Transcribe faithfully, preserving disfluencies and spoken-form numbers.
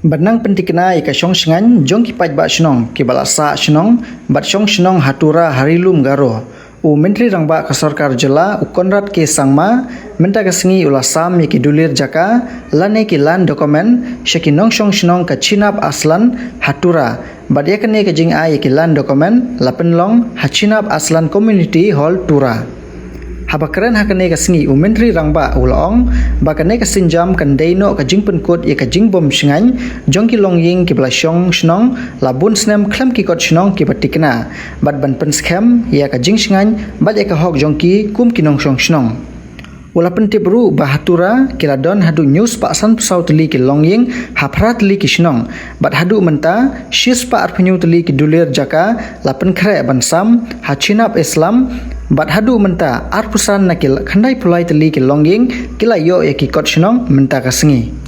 Ban nang pyntikna ïa ka shong shngaiñ jong ki paidbah shnong kiba la sah shnong bad shong shnong ha Tura ha Ri Lum Garo, u Myntri Rangbah ka Sorkar Jylla u Conrad K Sangma mynta ka sngi u la sam ïa ki dulir jaka lane ki land document sha ki nongshong shnong ka Chinap Aslan ha Tura, bad ïa kane ka jingai ïa ki land document la pynlong ha Chinap Aslan Community Hall, Tura. Haba kren ha kane ka sngi, u Myntri Rangbah u la ong ba kane ka sienjam kan dei noh ka jingpynkut ïa ka jingbym shngaiñ jong ki longïing kiba la shong shnong la bun snem khlem ki kot shnong kiba tikna, bad ban pynskhem ïa ka jingshngaiñ bad ïa ka hok jong ki kum ki nongshong shnong. U la pyntip ruh ba ha Tura ki la don haduh hynñiew spah sanphew saw tylli ki longïing ha phra tylli ki shnong, bad haduh mynta shi spah arphew hynñiew tylli ki dulir jaka la pynkhreh ban sam ha Chinap Aslan, bad haduh mynta arphew san na ki khyndai phew lai tylli ki longïing ki la ïoh ïa ki kot shnong mynta ka sngi.